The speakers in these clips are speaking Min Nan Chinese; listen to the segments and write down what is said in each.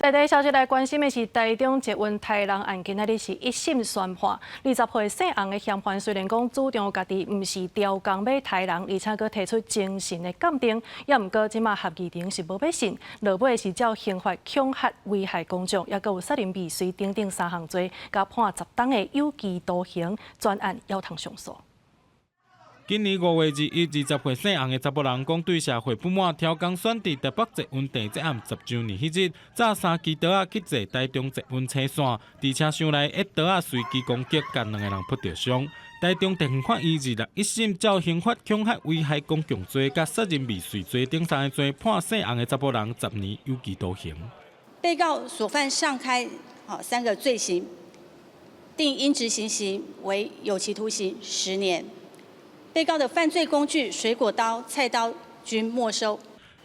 在地消息來關心的是台中捷運刣人案，今仔日是一審宣判。20歲姓洪的嫌犯雖然講主張家己毋是刁工欲刣人，而且閣提出精神的鑑定，也毋過這馬合議庭是無欲信，落尾是照刑法恐嚇危害公眾，抑閣有殺人未遂等等三項罪，共判10冬的有期徒刑，全案猶通上訴。今年5月21，20歲姓洪的查埔人講對社會不滿，挑工選佇台北捷運地鐵案10週年彼日，紮三支刀仔去坐台中捷運車線，佇車廂內一刀仔隨機攻擊，共兩個人撲著傷。台中地方法院26一審照刑法恐嚇危害公共罪、佮殺人未遂罪等三個罪，判姓洪的查埔人10年有期徒刑。被告所犯上開三個罪行，定應執行刑為有期徒刑10年。被告的犯罪工具水果刀、菜刀均沒收。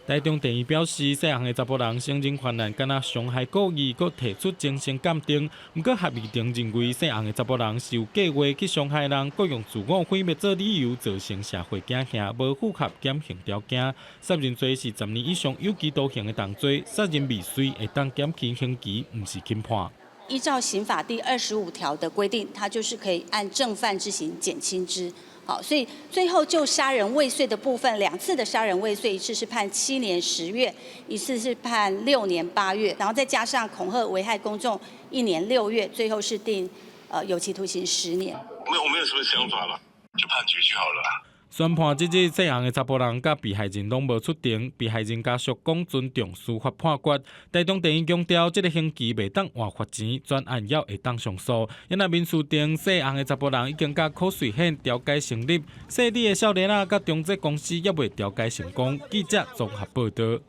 台中地院表示，姓洪的查埔人承認犯案，敢若傷害故意，閣提出精神鑑定。毋過合議庭認為，姓洪的查埔人是有計劃去傷害人，閣用自我毀滅做理由，造成社會驚嚇，無符合減刑條件。殺人罪是10年以上有期徒刑的重罪，殺人未遂會當減輕刑期，毋是輕判。依照刑法第25條的規定，他就是可以按正犯之刑減輕之。好，所以最後就殺人未遂的部分，兩次的殺人未遂，一次是判7年10月，一次是判6年8月，然後再加上恐嚇危害公眾1年6月，最後是定有期徒刑十年。沒有，我沒有什麼想法了，就判決就好了。宣判這日，姓洪的查埔人佮被害人攏無出庭，被害人家屬講尊重司法判決。台中地院強調，這个刑期袂當換罰錢，全案猶會當上訴。因為民事庭姓洪的查埔人已經佮柯瑞憲調解成立，姓李的少年仔佮中捷公司猶未調解成功。記者綜合報導。